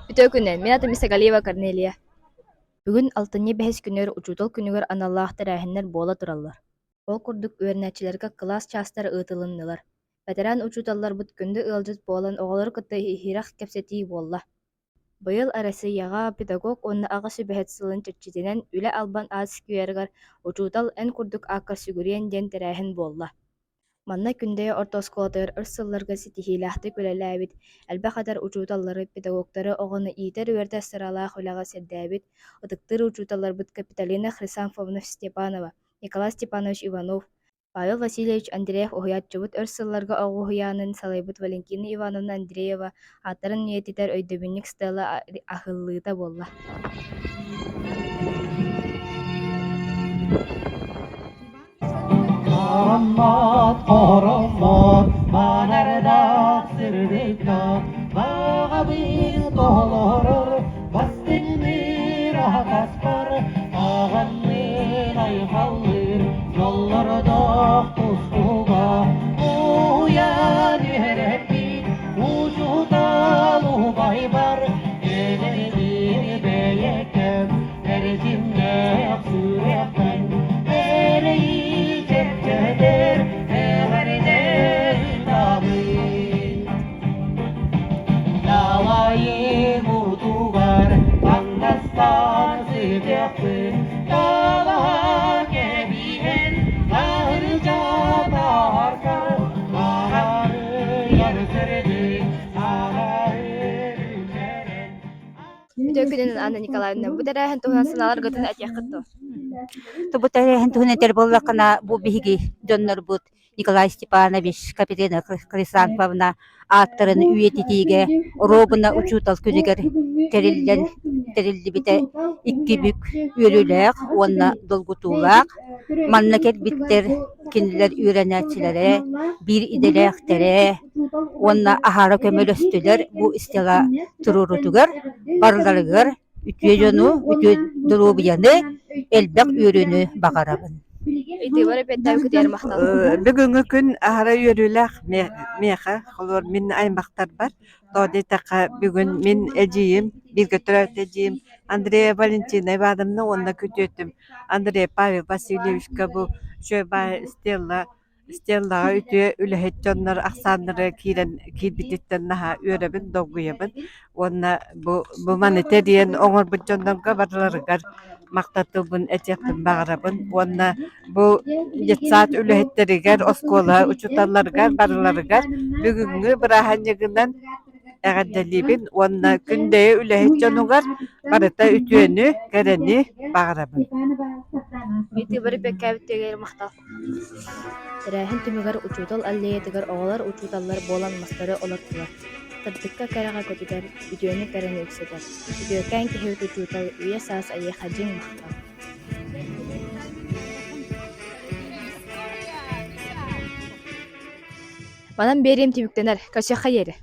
Үтүө күнүнэн, мин атым Исагалиева Корнелия. Бүгүн алтынньы бэһис күнүгэр учуутал күнүгэр аналлаах тэрээһиннэр буола тураллар. Ол курдук үөрэнээччилэргэ кылаас чаастара ыытылыннылар. Бэтэрээн учууталларбыт күндү ыалдьыт буолан оҕолору кытта иһирэх кэпсэтии буолла. Быйыл Арассыыйаҕа педагог уонна аҕа сүбэһит сылын чэрчитинэн Үлэ албан аат скверыгар «Учуутал эн курдук аакка сүгүрүйэн» диэн тэрээһин буолла. Манна Күндэйэ орто оскуолатыгар өр сылларга ситиһиилээхтик үлэлээбит, элбэх эдэр учууталлары, педагогтары оҕону иитэр-үөрэтэр сыралаах үлэҕэ сирдээбит, ытыктыыр учууталларбыт Капитолина Хрисанфовна Степанова, Николай Степанович Иванов, Павел Васильевич Андреев уһуйааччыбыт өр сылларга оҕо уһуйаанын салайбыт Валентина Ивановна Андреева ааттарын үйэтитэр өйдөбүнньүк стела аһыллыыта буолла. Хараммат, хороммот, манардаах сырдыкка баҕабын толорор бастыҥныыр аһаҕаспар аҕанныын айхаллыыр дьоллордоох тустууга уһуйан үөрэппит учуутал убайбар эдэрдии бэйэккэм эрчимнээх сүрэхпин эрэйи чэпчэтэр эҕэрдэ ыытабын. Далайым утугар таҥнастан сытыахпын талаһа кэбиһэн таһырдьа таарсар маарыйар сырдык саҕарыр үтэрэн Үтүө күнүнэн Анна Николаевна, бу тэрээһин туһунан санааларгытын этиэххит дуо? Бу тэрээһин туһунан этэр буоллаххына, бу биһиги дьоннорбут Николай Степанович, Катерина Хрисанфовна ааттарын үйэтитиигэ оруобуна учуутал күнүгэр тэриллэн тэриллибитэ икки бүк үөрүүлээх уонна долгутуулаах. Манна кэлбиттэр кинилэр үөрэнээччилэрэ, биир идэлээхтэрэ, уонна аһара көмөлөстүлэр бу стела туруорутугар барыларыгар үтүө дьону, үтүө доруобуйаны, элбэх үөрүүнү баҕарабын. Ыйытыыбар эппиэттээбиккитигэр махтал. Бүгүҥҥү күн аһара үөрүүлээх миэхэ, холобур мин аймахтарбар. Тоҕо диэтэххэ бүгүн мин эдьиийим, бииргэ төрөөбүт эдьиийим Андрея Валентина Ивановна уонна күтүөтүм Андрей Павел Васильевичка бу үчүгэй стела Стеллаҕа үтүө үлэһит дьоннор ахсааннара киирэн киирбититтэн наһаа үөрэбин, долгуйабын уонна бу бу маны тэрийэн оҥорбут дьоннорго барыларыгар махтал тылбын этиэхпин баҕарабын уонна бу детсад үлэһиттэригэр, оскуола учууталларыгар барыларыгар бүгүҥҥү бырааһынньыгынан эҕэрдэлиибин уонна Күндэйэ үлэһит дьонугар барыта үтүөнү, кэрэни баҕарабын. Ыйытыыбар эппиэттээбиттэригэр махтал. Тэрээһин түмүгэр учуутал аллеятыгар оҕолор учууталлар буолан мастары олортулар, сырдыкка кэрэҕэ көтүтэр, үтүөнү кэрэни үксэтэр, үтүөкээн киһибит учуутал үйэ-саас эйиэхэ дьиҥ махтал! Манан биэриим түмүктэнэр, көрсүөххэ диэри.